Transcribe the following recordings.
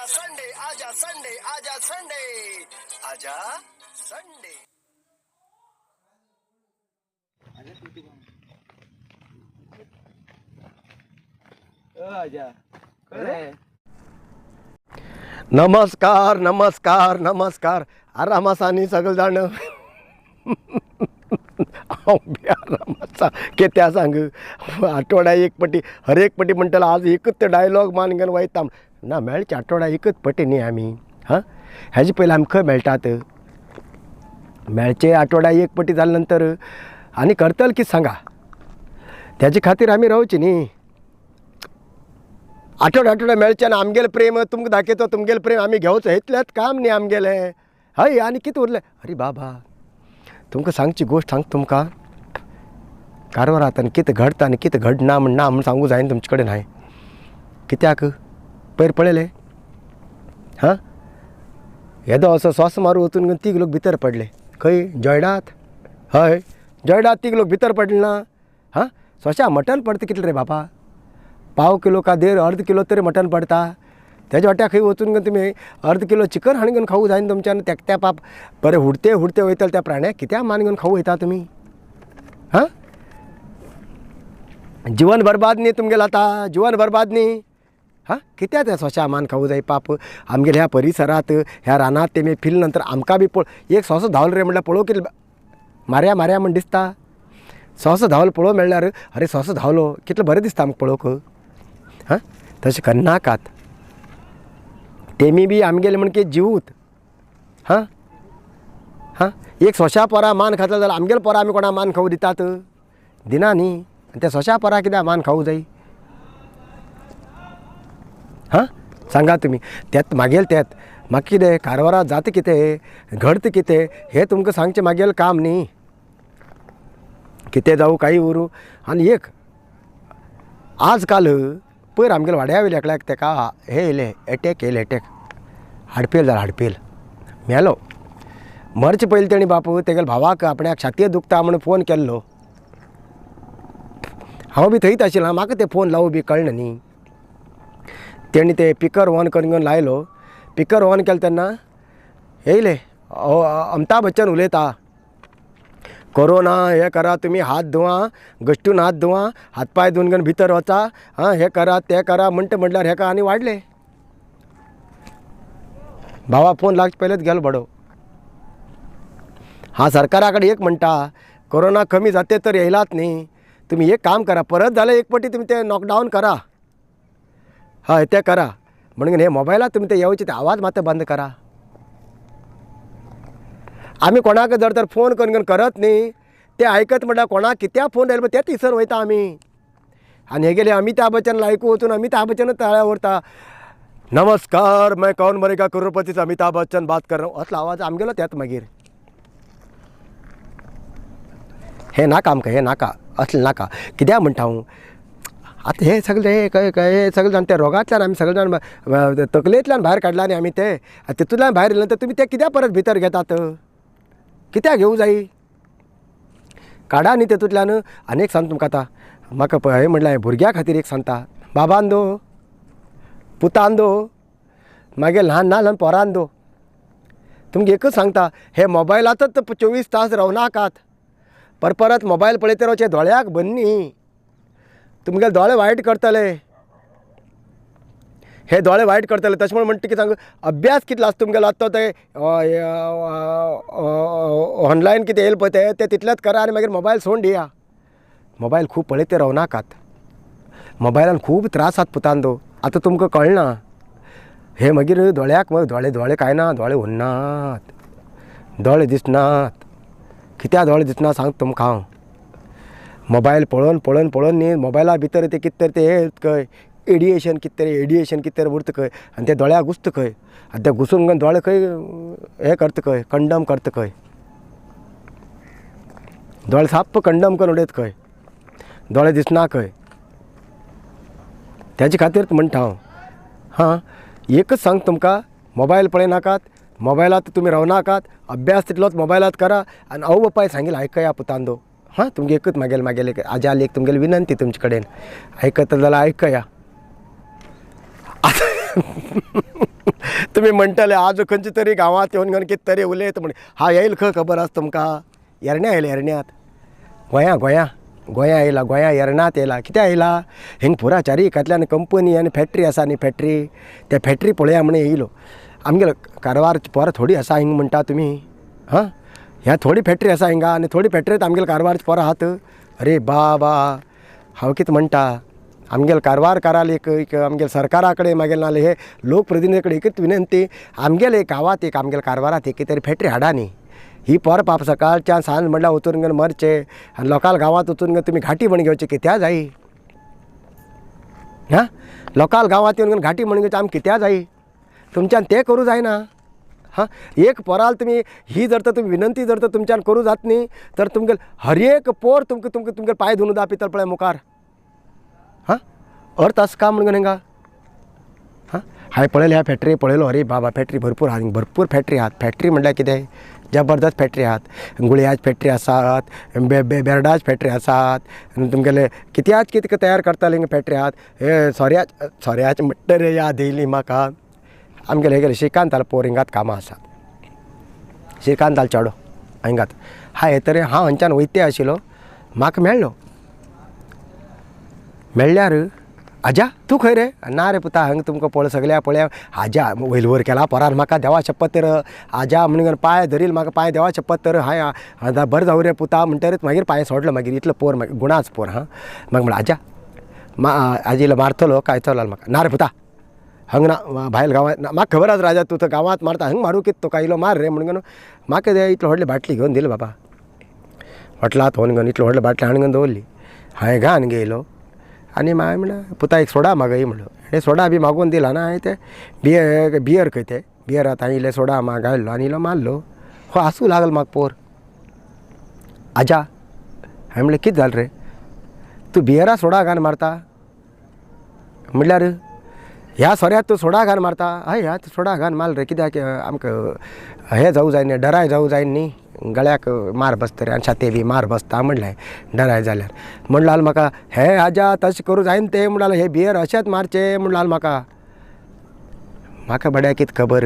आजा संडे, आजा संडे, आजा संडे, आजा संडे. नमस्कार नमस्कार नमस्कार. आराम आसा न्ही सगळे जाण? हांव बी आराम आसा. कित्या सांग, आठवड्या एक पटी, हर एक पटी म्हणटलो आज एकच ते डायलॉग मान घेवन वयता. ना मेळचे आठवड्या एकच पटी न्ही आमी. हां, हेजे पयलीं आमी खंय मेळटात? मेळचे आठवड्या एक पटी जाले नंतर आनी करतले कितें सांगा? तेजे खातीर आमी रावची न्ही. आठवड्या आठवड्या मेळचें ना. आमगेलें प्रेम तुमकां दाखयतो, तुमगेलें प्रेम आमी घेवचो, इतलेंच काम न्ही आमगेलें. हय, आनी कितें उरलें? अरे बाबा, तुमकां सांगची गोश्ट सांगता तुमकां. कारवारांत आनी कितें घडटा आनी कितें घडना म्हण ना म्हण सांगूं जायना तुमचे कडेन हांवें. कित्याक पयर पळयलें हां, येदो असो सोंसो मारून वचून तीग लोक भितर पडले. खंय? जॉयडात. हय, जॉयडात तीग लोक भितर पडले ना. हां, सोंश्या मटण पडटा कितलें रे बाबा? पाव किलो का देड अर्द किलो तरी मटण पडटा. तेज्या वाट्याक खंय वचून तुमी अर्द किलो चिकन हाडून घेवन खावूं जायना तुमच्यान. तेक त्या पाप बरें हुडते हुडते वयतले त्या प्राण्याक कित्याक मान घेवन खावूं वयता तुमी? हां, जिवन बरबाद न्ही तुमगेलें आतां, जिवन बरबाद न्ही. हां, कित्याक त्या सोंश्या मान खावूं जाय पाप? आमगेल्या ह्या परिसरांत ह्या रानांत तेमी फिरले नंतर आमकां बी पळोव एक सोंसो धांवलो रे म्हणल्यार पळोवं कितें मारया मारया म्हण दिसता. सोंसो धांवलो पळोवंक मेळ्ळ्यार अरे सोंसो धांवलो कितलें बरें दिसता आमकां पळोवंक. हां, तशें करनाकात. तेमी बी आमगेले म्हण कितें जिवूत. हां हां, एक सोंश्या पोरा मान खातलो जाल्यार आमगेले पोरा आमी कोणा मान खावूं दितात? दिना न्ही. आनी त्या सोंश्या पोरा कित्याक मान खावूं जाय? हां, सांगा तुमी. तेत मागेल तेत म्हाका कितें कारवारांत जाता कितें घडता कितें हें तुमकां सांगचें मागेलें काम न्ही. कितें जावं कांय उरूं. आनी एक आज काल पयर आमगेल्या वाड्या वयल्या एकल्याक तेका हें येयलें, एटॅक येयलें, एटॅक, हाडपेल जालें, हाडपेल, मेलो. मरचे पयलीं तेणी बापू तेगेल्या भावाक आपण्याक छातये दुखता म्हूण फोन केल्लो. हांव बी थंयच आशिल्लो, म्हाका ते फोन लावूं बी कळना न्ही. तेणी ते पिकर ऑन करून घेवन लायलो. पिकर ऑन केलें तेन्ना येयलें, अमिताभ बच्चन उलयता, कोरोना हें करा तुमी, हात धुवा, घश्टून हात धुवा, हात पांय धुवन घेवन भितर वचा, आं हें करा तें करा म्हणटा म्हणल्यार हेका आनी वाडलें. भावा फोन लागचे पयलींच गेलो बडो. हांव सरकारा कडेन एक म्हणटा, कोरोना कमी जाते तर येयलात न्ही, तुमी एक काम करा, परत जाल्यार एक पटी तुमी तें लॉकडावन करा, हय तें करा, म्हणून हे मोबायलार तुमी ते येवचे ते आवाज मात बंद करा. आमी कोणाक जर तर फोन करून करत न्ही, ते आयकत म्हणल्यार कोणाक कित्याक फोन आयलो तेच इसर वयता आमी. आनी हेगेले अमिताभ बच्चन आयकूं वचून अमिताभ बच्चनच ताळ्या उरता. नमस्कार, मैं कौन बनेगा करोड़पति से अमिताभ बच्चन बात कर रहा हूँ, असलो आवाज आमगेलो त्यात मागीर. हें नाका आमकां, हें नाका, असलें नाका. कित्याक म्हणटा हांव आतां हें सगळें हें हे सगळे जाण त्या रोगांतल्यान आमी सगळे जाण तकलेंतल्यान भायर काडला न्ही आमी ते. तितूंतल्यान भायर येयले नंतर तुमी ते कित्याक परत भितर घेतात? कित्याक घेवूं जायी? काडा न्ही तितूंतल्यान. आनी एक सांग तुमकां आतां, म्हाका हें म्हणलें भुरग्यां खातीर एक सांगता, बाबांदो पुतांदो मागीर ल्हान ल्हान ल्हान पोरांदो, तुमकां एकूच सांगता, हे मोबायलांतच 24 तास रावनाकात. परपरत मोबायल पळयत रावचें दोळ्याक बन्नी, तुमगेले दोळे वायट करतले, हे दोळे वायट करतले. तशें म्हण म्हणटा कितें सांग, अभ्यास कितलो आसा तुमगेलो आतां तो ते ऑनलायन कितें येयलें पळय तें तितलेंच करा आनी मागीर मोबायल सोडून दिया. मोबायल खूब पळयत रावनाकात, मोबायलान खूब त्रास आसात पुतांदो. आतां तुमकां कळना हें, मागीर दोळ्याक दोळे दोळे कांय ना, दोळे उरनात, दोळे दिसनात. कित्याक दोळे दिसना सांग तुमकां हांव? मोबायल पळोवन पळोवन पळोवन न्ही, मोबायला भितर तें कितें तरी तें हें खंय एडिएशन कितें तरी, एडिएशन कितें तरी उरता खंय, आनी तें दोळ्याक घुसता खंय, आनी तें घुसून दोळे खंय हें करता खंय, कंडम करता खंय, दोळे साप्प कंडम करून उडयता खंय, दोळे दिसना खंय. तेजे खातीर म्हणटा हांव, हां एकच सांग तुमकां, मोबायल पळयनाकात, मोबायलांत तुमी रावनाकात, अभ्यास तितलोच मोबायलांत करा आनी आवय बापाय सांगिल्लें आयकया पुतांदो. हां, तुमगे एकूच मागेले मागेले आज्याली एक तुमगेली विनंती तुमचे कडेन, आयकता जाल्यार आयकया. तुमी म्हणटले आज खंयचे तरी गांवांत येवन घेवन कितें तरी उलयता म्हण. हा येयल खंय खबर आसा तुमकां? येरण्या येयला, येरण्यात, गोंया गोंया गोंया येयला, गोंया येरणात येयला. कित्याक येयला? हिंग पुरा चारी एकांतल्यान कंपनी आनी फॅक्ट्री आसा न्ही, फॅक्ट्री, त्या फॅक्ट्री पळया म्हण येयलो. आमगेलो कारवार पोरां थोडी आसा हिंग म्हणटा तुमी? हां, ह्या थोडी फॅक्ट्री आसा हिंगा आनी थोडी फॅक्ट्रीत आमगेले कारवारची पोरां आहात. अरे बाबा, हांव कितें म्हणटा, आमगेले कारवारकाराले एक एक आमगेले सरकारा कडेन मागीर नाल्यार हे लोकप्रतिनिधी कडेन एकच विनंती, आमगेले गांवांत एक आमगेले कारवारांत एक तरी फॅक्ट्री हाडा न्ही. ही पोरां पाप सकाळच्यान सांज म्हणल्यार वचून घेवन मरचे आनी लोकांक गांवांत वचून घेवन तुमी घांटी म्हण घेवचे कित्या जायी? हां, लोकांक गांवांत येवन घेवन घांटी म्हण घेवचे आमकां कित्या जायी? तुमच्यान तें करूं जायना. हां, एक पोराल तुमी ही जर तर तुमी विनंती जर तर तुमच्यान करूं जात न्ही तर तुमगेले हर एक पोर तुमकां तुमकां तुमगेले पांय धुवन दापितलो पळय मुखार. हां, अर्थ आसा काय म्हणून हिंगा? हां, हांवें पळयलें ह्या फॅक्टरी पळयलो, अरे बाबा फॅक्टरी भरपूर आहा, भरपूर फॅक्टरी आहात. फॅक्टरी म्हणल्यार कितें, जबरदस्त फॅक्टरी आहात. गुळयाची फॅक्टरी आसात, बेरडाची फॅक्टरी आसात, तुमगेले कित्याच कितें तयार करताले हिंगा फॅक्टरी आहात. हे सोऱ्याच सोऱ्याचे म्हणटरे याद येयली म्हाका, आमगेले हेगेले श्रीकांताल पोर हिंगात कामां आसात, श्रीकांताल चेडो हिंगात. हाय तरी हांव हांगच्यान वयते आशिल्लो, म्हाका मेळ्ळो. मेळ्ळ्यार आज्या तूं खंय रे? ना रे पुता, हांगा तुमकां पळय सगळ्या पळया आज्या वयले वयर केला पोरान म्हाका देवा शपथ तर आज्या म्हणून पांय धरील म्हाका, पांय देवा शपथ तर हांवें आतां बरें जावं रे पुता म्हणटरीच मागीर पांय सोडलो. मागीर इतलो पोर मागीर गुणाच पोर. हां, मागीर म्हणलें आज्या आजीला मारतलो काय चल म्हाका. ना रे पुता, हांगा ना, भायल गांवांत म्हाका खबर आसा राजा तूं तर गांवांत मारता, हांगा मारूं कितें तुका, इलो मार रे म्हणून म्हाका इतलो व्हडली बाटली घेवन दिली बाबा. हॉटलांत व्हरून घेवन इतलो व्हडली बाटली हाडून घेवन दवरली. हांवें घान घेयलो आनी मागीर म्हणलें पुता एक सोडा मागय म्हणलो. हेणें सोडा बी मागून दिला ना, हांवें तें बियर बियर खंय तें बियरांत हांवें इल्लें सोडा मा घायलो आनी इलो मारलो. हो आसूं लागलो म्हाका पोर. आज्या, हांवें म्हणलें कितें जालें रे, तूं बियरा सोडा घालून मारता म्हणल्यार ह्या सोऱ्यांत तूं सोडा घालून मारता? हय, ह्या सोडा घालून मारले रे, कित्याक आमकां हें जावं जाय न्ही, डराय जावं जाय न्ही, गळ्याक मार बसता रे आनी छाती बी मार बसता म्हणलें डराय जाल्यार. म्हणलाल म्हाका हे आज्या तशें करूं जायना तें, म्हणलाल हे बियर अशेंच मारचें म्हणलाल म्हाका. म्हाका बड्या कितें खबर,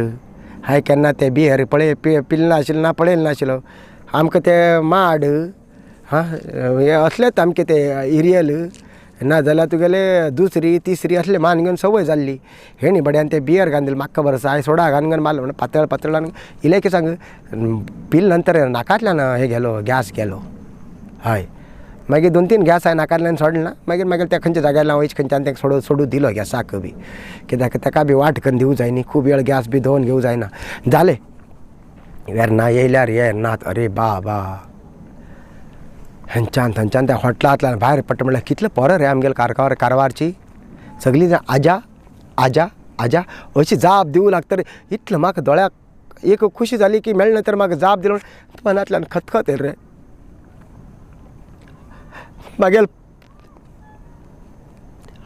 हांवें केन्ना तें बियर पळय पिलें नाशिल्लें ना पळयलें नाशिल्लो. आमकां तें माड हां हे असलेच आमचें तें इरियल ना जाल्यार तुगेले दुसरी तिसरी असले मान घेवन संवय जाल्ली. हेणी बड्यान ते बियर घालून दिलें म्हाका खबर आसा. हांवें सोडा घालून घेवन मारलो म्हणून पातळ पातळ आनी इल्लें कितें सांग पिले नंतर नाकांतल्यान हे गेलो गॅस गेलो. हय, मागीर 2-3 गॅस हांवें नाकांतल्यान सोडले ना, मागीर मागीर त्या खंयच्या जाग्यार वयच खंयच्यान ताका सोडू सोडू दिलो गॅसाक बी, कित्याक ताका बी वाट करून दिवं जाय न्ही, खूब वेळ गॅस बी दवरून घेवं जायना. जालें वेर्ना येयल्यार येरनात, अरे बाबा हेंच्यान थंयच्यान त्या हॉटलांतल्यान भायर पडटा म्हणल्यार कितले पोरां रे आमगेले कारवार कारवारची सगळीं जाण आज्या आज्या आज्या अशी जाप दिवं लागतरी इतलें म्हाका दोळ्याक एक खुशी जाली की मेळ्ळें तर म्हाका जाप दिलो मनांतल्यान खतखत येयलें रे. मागीर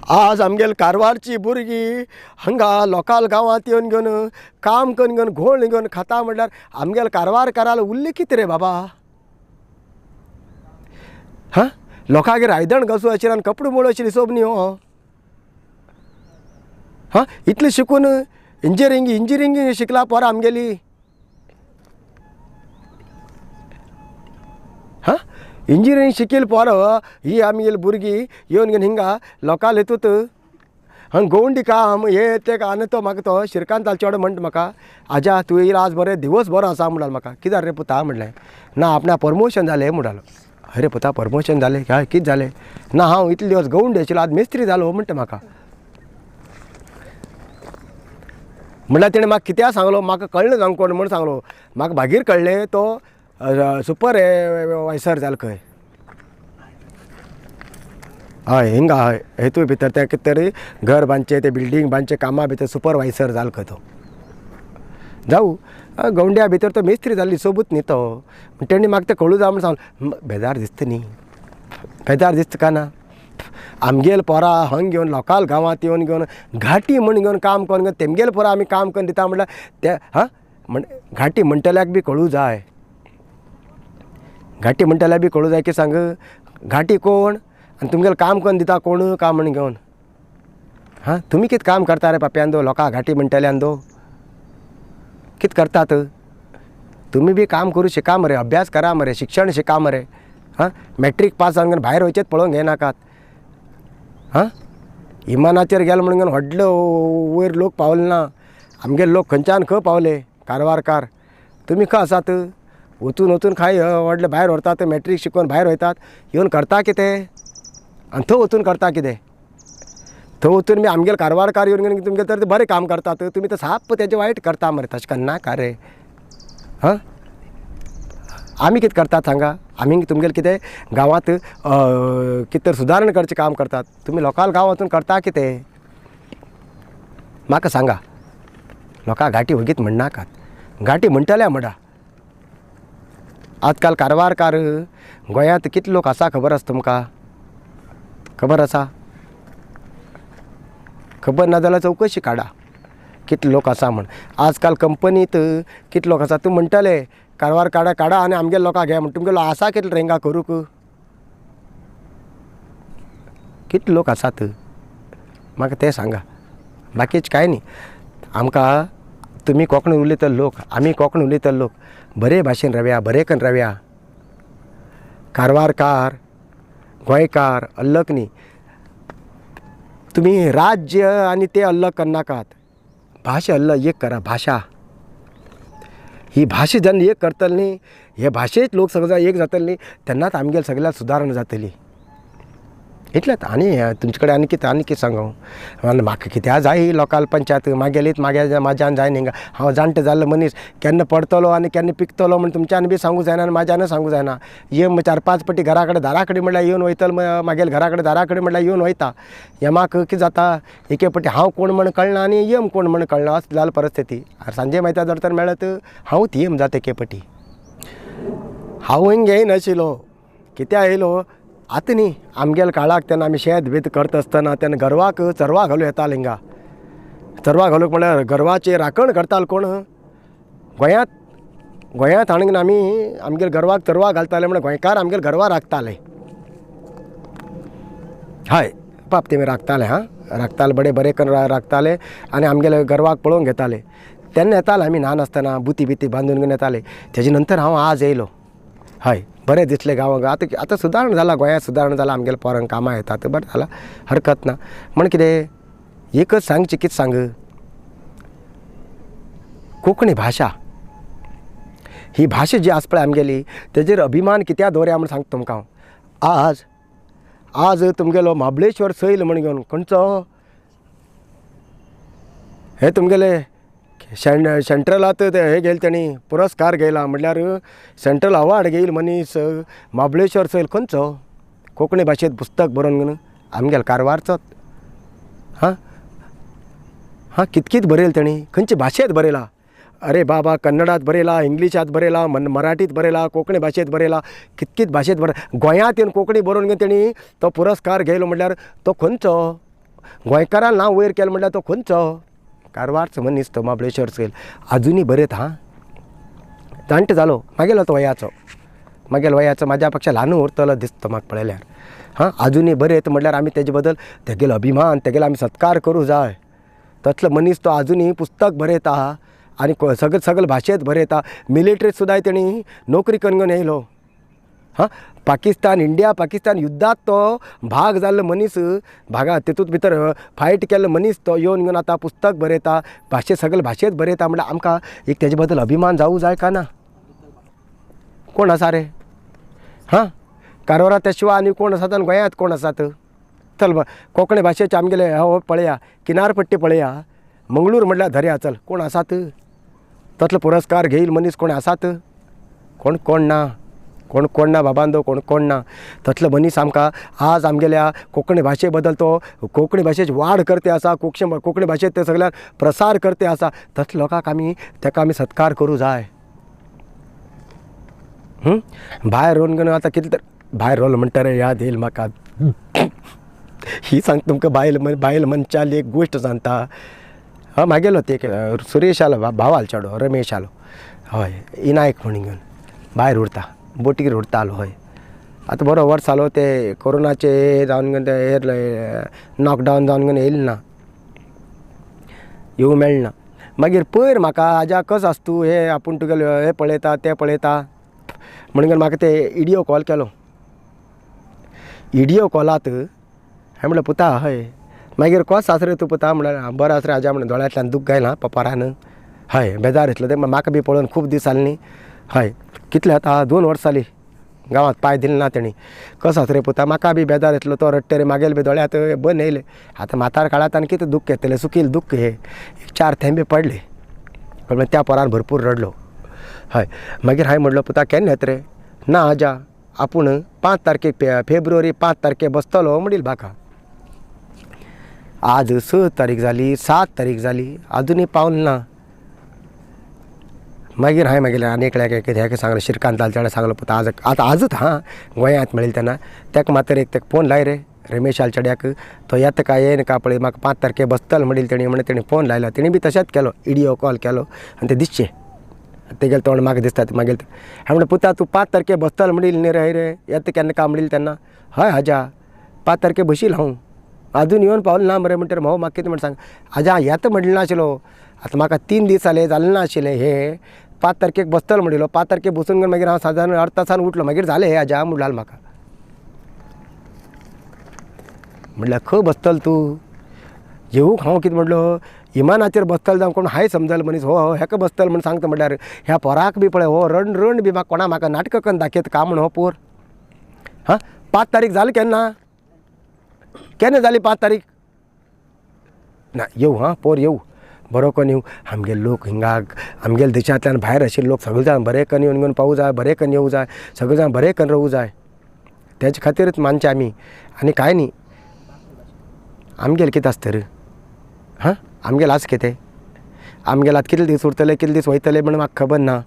आज आमगेले कारवारची भुरगीं हांगा लोकाल गांवांत येवन घेवन काम करून घेवन घोळ घेवन खाता म्हणल्यार आमगेले कारवारकाराल उरलें कितें रे बाबा? हां, लोकांगेर आयदण घासूं आशिल्लें आनी कपडे मोडू आशिल्लें हिसोब न्ही हो. हां, इतलें शिकून इंजिनियरींग इंजिनियरींग शिकला पोरां आमगेली. हां, इंजिनियरींग शिकील पोरां ही आमगेली भुरगीं येवन घेवन हिंगा लोकांले हितूंत हांगा गवंडी काम हे ते आनी तो म्हाका तो श्रीकांत चेडो म्हणटा म्हाका, आज्या तूं येयला आज बरें दिवस बरो आसा म्हणटालो म्हाका. कित्याक रे पुता म्हणलें, ना आपणा प्रमोशन जालें म्हणटालो. अरे पुता प्रमोशन जालें काय कितें जालें? ना हांव इतले दिवस गवंडी आशिल्लो आज मिस्त्री जालो म्हणटा म्हाका. म्हणल्यार तेणें म्हाका कित्याक सांगलो म्हाका कळ्ळें जावं कोण म्हूण सांगलो, म्हाका मागीर कळ्ळें तो सुपर वायसर जालो खंय. हय, हिंगा हय हेतू भितर तें कितें तरी घर बांदचें तें बिल्डींग बांदचें कामा भितर सुपरवायसर जालो खंय तो. जावं गवंड्या भितर तो मिस्त्री जाल्ली सोबूत न्ही तो, तेणी म्हाका तें कळूं जाय म्हूण सांगलें. बेजार दिसता न्ही, बेजार दिसता काय ना? आमगेल पोरां हंग घेवन लोकाल गांवांत येवन घेवन घाटी म्हण घेवन काम करून घेवन तेमगेल पोरां आमी काम करून दिता म्हणल्यार ते हां म्हण घाटी म्हणटल्याक बी कळूं जाय, घाटी म्हणटल्याक बी कळूं जाय की सांग घाटी कोण आनी तुमगेलें काम करून दिता कोण काम म्हण घेवन. हां, तुमी कितें काम करता रे पापयान दो लोकां घाटी म्हणटल्यान दो? कितें करतात? तुमी बी काम करूं शिका मरे, अभ्यास करा मरे, शिक्षण शिका मरे. हां, मॅट्रीक पास जावन भायर वयचेंच पळोवंक घेयनाकात. हां, इमानाचेर गेलो म्हणून व्हडलो वयर लोक पावले ना. आमगेले लोक खंयच्यान खंय पावले कारवारकार. तुमी खंय आसात? वचून वचून खाय व्हडले भायर व्हरतात, मॅट्रीक शिकोवन भायर वयतात, येवन करता कितें? आनी थंय वचून करता कितें? थंय वचून मी आमगेले कारवारकार येवन तुमगेले तर बरें काम करतात, तुमी तर साप्प तेजें वायट करता मरे. तशें करनाका रे. हां, आमी कितें करतात सांगा? आमी तुमगेलें कितें गांवांत कितें तर सुदारणा करचें काम करतात, तुमी लोकांक गांव वचून करता कितें? म्हाका सांगा. लोकांक घांटी वगीत म्हणनाकात, घांटी म्हणटले म्हणा. आजकाल कारवारकार गोंयांत कितले लोक आसा खबर आसा तुमकां? खबर आसा? खबर ना जाल्यार चवकशी काडा कितले लोक आसा म्हण. आजकाल कंपनीत कितले लोक आसा? तूं म्हणटले कारवार काडा काडा आनी आमगेले लोकांक घे म्हण. तुमगेलो आसा कितले रेंगा करूंक? कितले लोक आसात म्हाका तें सांगा, बाकीच कांय न्ही. आमकां तुमी कोंकणी उलयतले लोक, आमी कोंकणी उलयतले लोक बरे भाशेन रावया, बरे करून रावया. कारवारकार गोंयकार अल्लक न्ही. तुमी राज्य आनी ते अल्लग करनाकात, भाशा अल्लग एक करा. भाशा ही भाशा जेन्ना एक करतले न्ही, हे भाशेंत लोक सगळे एक जातले न्ही, तेन्नाच आमगेले सगळ्याक सुदारणा जातली. इतलेंच. आनी तुमचे कडेन आनी कितें आनी कितें सांगू? आनी म्हाका कित्याक जाय लोकांक पंचायत मागेलीच मागे म्हाज्यान जायना. हिंगा हांव जाणटो जाल्लो मनीस, केन्ना पडटलो आनी केन्ना पिकतलो म्हण तुमच्यान बी सांगूं जायना आनी म्हाज्यानूय सांगूं जायना. येवन 4-5 पटी घरा कडेन दारा कडेन म्हणल्यार येवन वयतलो, मागेले घरा कडेन दारा कडेन म्हणल्यार येवन वयता. यमाक कितें जाता एके पटी हांव कोण म्हण कळना आनी यम कोण म्हण कळना, अशें जाल्या परिस्थिती. सांजे मायता जर तर मेळत हांवूच यम जाता एके पटी. हांव हिंग येयनाशिल्लो, कित्याक येयलो आतां न्ही. आमगेल्या काळाक तेन्ना आमी शेत बीत करता आसतना तेन्ना गरवाक चरवा घालूं येतालें हिंगा. चरवा घालूंक म्हणल्यार गरवाची राखण करतालो कोण? गोंयांत गोंयांत हाडून आमी आमगेल्या गरवाक चरवा घालताले म्हणल्यार गोंयकार आमगेले गरवा राखताले. हय पाप तेमी राखताले. हां, राखताले, बरे बरे करून राखताले आनी आमगेले गरवाक पळोवंक घेताले. तेन्ना येताले आमी ल्हान आसतना बुती बिती बांदून घेवन येताले. तेजे नंतर हांव आज येयलो. हय, बरें दिसलें गांवांक. आतां आतां सुदारणा जाला, गोंयांत सुदारणा जाला, आमगेले पोरांक कामां येतात, बरें जालां, हरकत ना. म्हण कितें एकच सांगचें, कितें सांग, कोंकणी भाशा ही भाशा जी आसा पळय आमगेली, तेजेर अभिमान कित्याक दवरया म्हण सांगता तुमकां हांव. आज आज तुमगेलो म्हाबळेश्वर सैल म्हण घेवन खंयचो हे तुमगेले सेंट्रलांत हे घेयले, तेणी पुरस्कार घेयला, म्हणल्यार सेंट्रल अवॉर्ड घेयल मनीस म्हाबळेश्वर सैल खंयचो कोंकणी भाशेंत पुस्तक बरोवन आमगेलो कारवारचोच. हां हां, कित कित बरयलें तेणी, खंयचे भाशेंत बरयलां? अरे बाबा, कन्नडात बरयला, इंग्लिशांत बरयला, मराठीत बरयला, कोंकणी भाशेंत बरयला, कित कित भाशेंत बरयला. गोंयांत येवन कोंकणी बरोवन घेवन तेणी तो पुरस्कार घेयलो म्हणल्यार तो खंयचो गोंयकारान नांव वयर केलें म्हणल्यार तो खंयचो कारवारचो मनीस तो म्हाबळेश्वर सैल. आजुनूय बरयता. हां, जाणटो जालो, मागेलो तो वयाचो, मागेलो वयाचो, म्हाज्या पेक्षा ल्हान उरतलो दिसता म्हाका पळयल्यार. हां, आजुनूय बरयता म्हणल्यार आमी तेजे बद्दल तेगेलो अभिमान, तेगेलो आमी सत्कार करूं जाय. तसलो मनीस तो आजुनूय पुस्तक बरयता आनी सगळे सगळे भाशेंत बरयता. मिलिटरीत सुद्दां तेणी नोकरी करून घेवन येयलो. हां, पाकिस्तान इंडिया पाकिस्तान युद्धांत तो भाग जाल्लो मनीस, भागा तितूंत भितर फायट केल्लो मनीस तो येवन घेवन आतां पुस्तक बरयता, भाशे सगळे भाशेंत बरयता. म्हणल्यार आमकां एक तेजे बद्दल अभिमान जावूं जाय काय ना? कोण आसा रे? हां, कारवारांत त्या शिवाय आनी कोण आसात आनी गोंयांत कोण आसात? चल कोंकणी भाशेचे आमगेले हो पळया किनारपट्टी पळया, मंगळूर म्हणल्यार दर्या, चल कोण आसात तसलो पुरस्कार घेयल मनीस कोण आसात? कोण कोण ना, कोण कोण ना बाबांदो, कोण कोण ना. तसलो मनीस आमकां आज आमगेल्या कोंकणी भाशे बद्दल तो कोंकणी भाशेची वाड करते आसा, कोंकणी भाशेंत ते सगळ्याक प्रसार करते आसा. तसल्या लोकांक आमी तेका आमी सत्कार करूं जाय. भायर रोवन घेवन आतां कितें तर भायर रोवलो म्हणटा रे, याद येयल म्हाका ही सांगता तुमकां. बायल बायल मनशाली एक गोश्ट सांगता. हां, मागेलो ते सुरेश आलो, भाव आलो चेडो रमेश आलो, हय इनायक म्हण घेवन भायर उरता, बोटीर उरतालो. हय, आतां बरो वर्स जालो ते कोरोनाचे जावन घेवन ते लॉकडावन जावन घेवन येयलें ना, येवंक मेळना. मागीर पयर म्हाका आजा कस आस तूं हे आपूण तुगेले हे पळयता तें पळयता म्हणून म्हाका ते इडियो कॉल केलो. इडियो कॉलात हांवें म्हणलें पुता हय. मागीर कस आस रे तूं पुता म्हणल्यार बरो आस रे आजा म्हणलें दोळ्यांतल्यान दूख गायलां पपारान हय बेजार येतलो तें म्हाका बी पळोवन खूब दीस जाले न्ही हय कितले आतां 2 वर्सां जालीं गांवांत पांय दिले ना तेणी. कसो आस रे पुता म्हाका बी बेजार येतलो तो रडटे रे मागेल बी दोळ्यांत बंद येयले. आतां म्हातार काळांत आनी कितें दुख्ख येतलें सुकील दुख्ख हे 4 थेंबे पडले कळ्ळें. त्या पोरान भरपूर रडलो हय. मागीर हांवें म्हणलो पुता केन्ना येत रे. ना आजा आपूण 5 तारखेक फेब्रुवारी 5 तारखेक बसतलो म्हणील म्हाका. आज 6 तारीख जाली 7 तारीख जाली आजुनूय पावल ना. मागीर हांवें मागीर आनी एकल्याक हेका सांगलें श्रीकांत लालचेड्याक सांगलो पुता आज आतां आजूच हां गोंयांत मेळिल्लें तेन्ना तेका मातर एक तेका फोन लाय रे रमेश आलचेड्याक तो येता काय येयना काय पळय म्हाका 5 तारखेक बसतलो म्हणिल्लें तेणी म्हणून तेणी फोन लायलो. तेणी बी तशेंच केलो इडियो कॉल केलो आनी तें दिसचें तेगेलें तोंड म्हाका दिसता मागीर हांवें म्हणलें पुता तूं 5 तारखेक बसतलो म्हणिल्लें न्ही रे रे येता केन्ना काय म्हणिल्लें तेन्ना. हय आजा 5 तारखेक बशिल्लो हांव आजून येवन पावलो ना मरे. म्हणटर भाऊ म्हाका कितें म्हण सांग आजा येता म्हणलें नाशिल्लो आतां म्हाका 3 दीस जाले जालें नाशिल्लें हे 5 तारखेक बसतलो म्हणिल्लो 5 तारखेक बसून मागीर हांव सादारण अर्द तासान उठलो मागीर जालें हे आजा म्हणलाल म्हाका. म्हणल्यार खंय बसतलो तूं येवूंक हांव कितें म्हणलो इमानाचेर बसतलो जावं कोण हाय समजल मनीस हो हो हेका बसतलो म्हण सांगता म्हणल्यार ह्या पोराक बी पळय हो रण रण बी म्हाका कोणा म्हाका नाटकां करून दाखयता का म्हण हो पोर. हां 5 तारीख जाली केन्ना केन्ना जाली 5 तारीख ना येवं हां पोर येवं बरो करून येवं. आमगे लोक हिंगा आमगेले देशांतल्यान भायर आशिल्ले लोक सगळे जाण बरे करून येवन घेवन पावूं जाय बरे करून येवं जाय सगळे जाण बरे करून रावूं जाय तेजे खातीरच मानचें आमी आनी कांय न्ही. आमगेलें कितें आसता रे हां आमगेलें आसा कितें आमगेले आतां कितले दीस उरतले कितले दीस वयतले म्हण म्हाका खबर ना.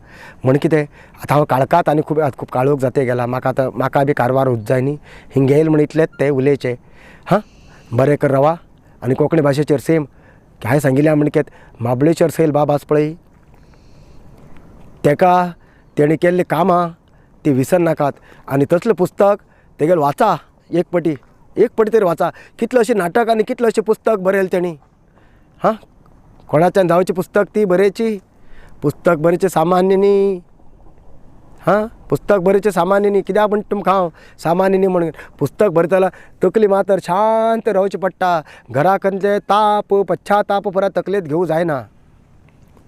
म्हण कितें आतां हांव काळखांत आनी खूब खूब काळोख जाता गेला म्हाका आतां म्हाका बी कारवार उरत जाय न्ही हिंगा येयलें म्हण इतलेंच तें उलयचें हां बरें कर रावा. आनी कोंकणी भाशेचेर सेम हांवें सांगिल्लें म्हणकेत म्हाबळेश्वर सैल बाब आसा पळय तेका तेणें केल्लीं कामां ती विसरनाकात आनी तसलें पुस्तक तेगेलें वाचा एक पटी एक पटी तरी वाचा. कितलें अशें नाटक आनी कितलें अशें पुस्तक बरयलें तेणी हां कोणाच्यान जावचें पुस्तक ती बरयची पुस्तक बरयचें सामान्य न्ही हां पुस्तक बरयचें सामान्य न्ही कित्याक म्हण तुमकां हांव सामान्य न्ही म्हणून पुस्तक बरयतना तकली मातर शांत रावचें पडटा घरा खंयचे ताप पश्चाताप परत तकलेंत घेवं जायना.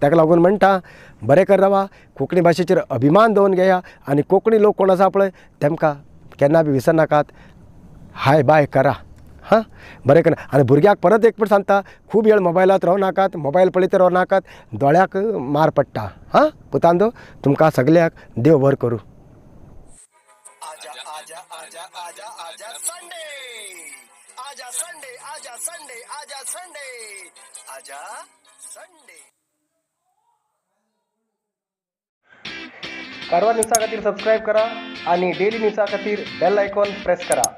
ताका लागून म्हणटा बरें कर रावा कोंकणी भाशेचेर अभिमान दवरून घेया आनी कोंकणी लोक कोण आसा पळय तेमकां केन्ना बी विसरनाकात हाय बाय करा हां बरें करा. आनी भुरग्याक परत एक फावट सांगता खूब वेळ मोबायलांत रावनाकात मोबायल पळयत रावनाकात दोळ्याक मार पडटा. हां पुतांदो तुमकां सगळ्याक देव बरें करूं. आजा आजा आजा आजा आजा संडे आजा संडे आजा संडे आजा संडे आजा संडे. कारवार न्यूजा खातीर सबस्क्रायब करा आणि डेली न्यूजा खातीर बेल आयकॉन प्रेस करा.